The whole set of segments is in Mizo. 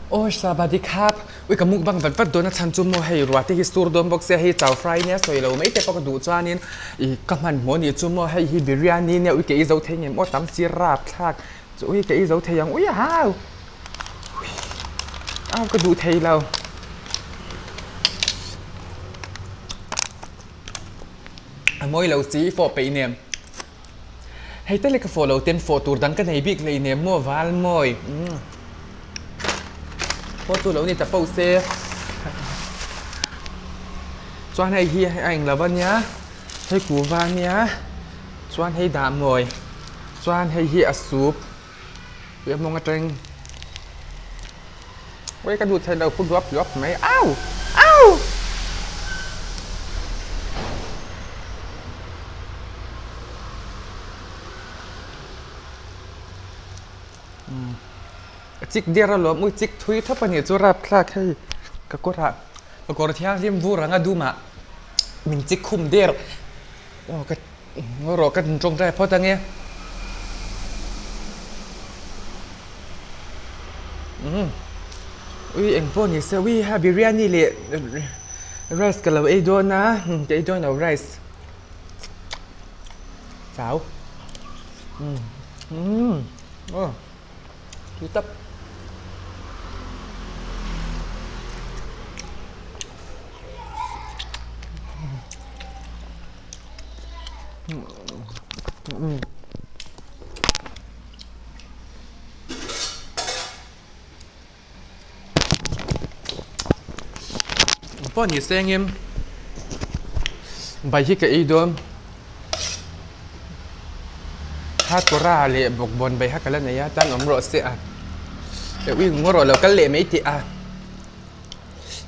Aw Sabadi khap, ui ka mukbang vat vat dawn a chhan chu maw hei ruah te hi sur dawn bawk sia hei chow fry nia sawi lo mai te pawh ka duh chuanin ih ka hmanhmawh anih chu maw hei hi biryani nia ui ka ei zo thei ngem aw tam si rapthlak chu ui ka ei zo thei ang ui hau ui au ka duh thei lo. A mawi lo chi fawh peih nem. Hei te leh ka fawh lo ten fawh tur dang ka nei bik hlei nem maw val mawi. Pawh chu lo ni ta poh se. Chuan hei hi a eng lo a nia, hei kuhva a nia, chuan hei dah mawi, chuan hei hi a soup tui a hmawng atangin Ui ka duh thei lo khu duap duap mai au au. A chik der alawm ui chik thui thap a nih chu rapthlak hei ka kawr ah ka kawr thianghlim vur ang a dum ah min chik khum der aw ka ngaw rawh ka tawngtai phawt ang e. Umm ui eng pawh ni se ui ha biryani leh rice ka lo ei dawn a ka ei dawn lo rice chau umm umm aw tui tap. Pawh ni sengin bai hi ka ei dawn Hatkawra leh bawkbawn bai kha ka la nei a tan awm rawh se a ui ngaw rawh lo kal leh mai teh a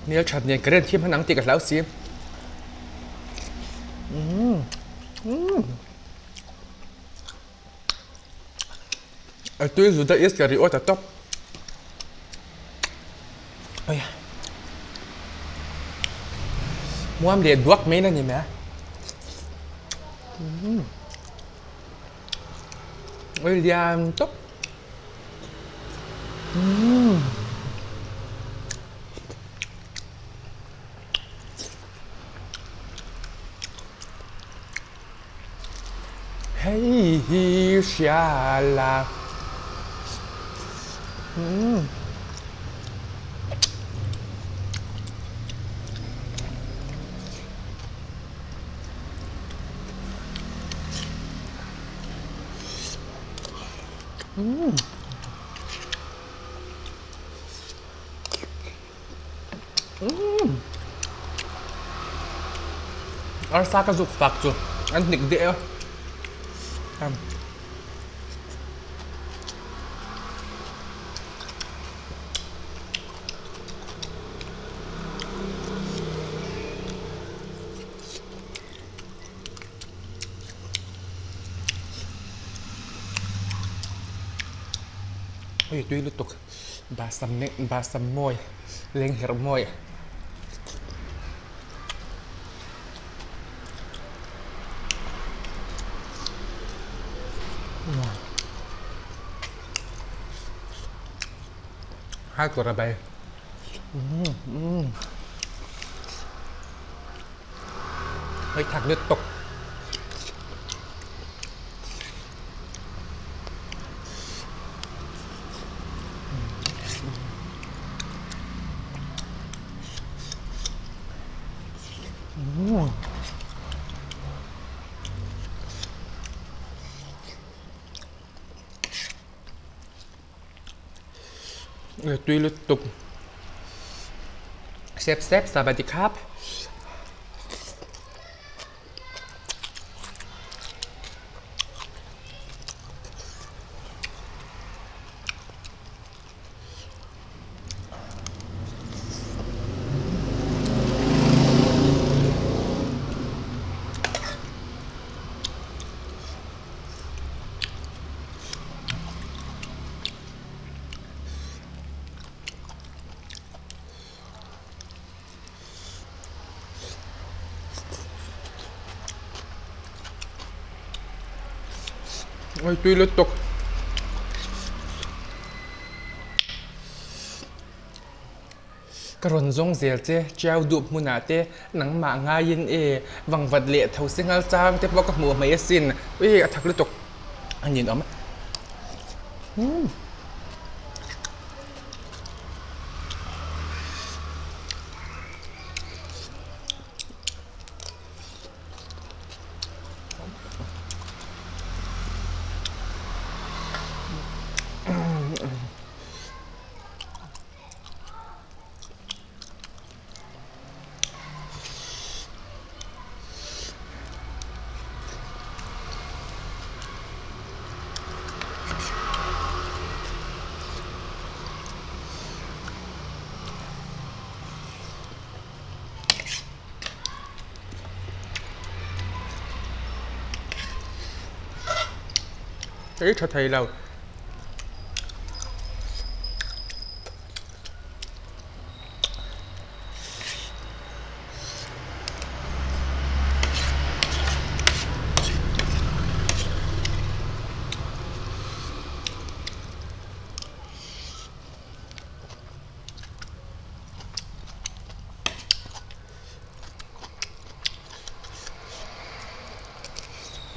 hmelthat nen ka ren thiam han ang tih ka hlau si umm umm. A tui zu daih ka ri awt a tawp. Oi. Muam leh duak mai na ni mai a. Oi lian tawp. Hei hi hria la umm umm umm arsa ka zuk fak chu an hnik deuh a hei tui lutuk. Basam nek basam mawi leng herh mawi. Hai kawr a bai. Hei thak lutuk. Tui lutuk sep sep sawadee-khap. Oi tui lutuk. Ka rawn zawng zel che, Tiau dup hmunah te nangmah ngaiin e, vangvat leh tho singal chang te pawh ka hmuh mai asin, ui a thak lutuk a ninawm. Umm. Ei tha thei lo.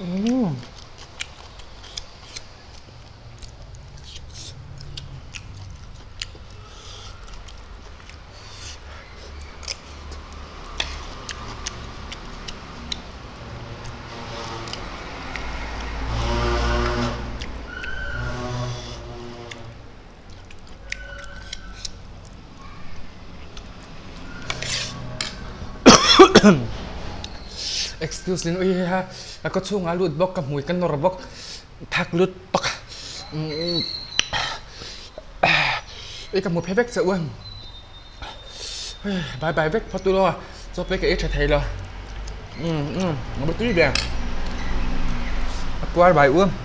Umm. Excuse lin ui hei ha a ka chhungah lut bawk ka hmui ka nawr bawk thak lut tak ui ka hmu phei vek che u bye bye vek phawt ulaw chaw pek ka ei tha thei lo umm umm a tui ve a kuar bai u.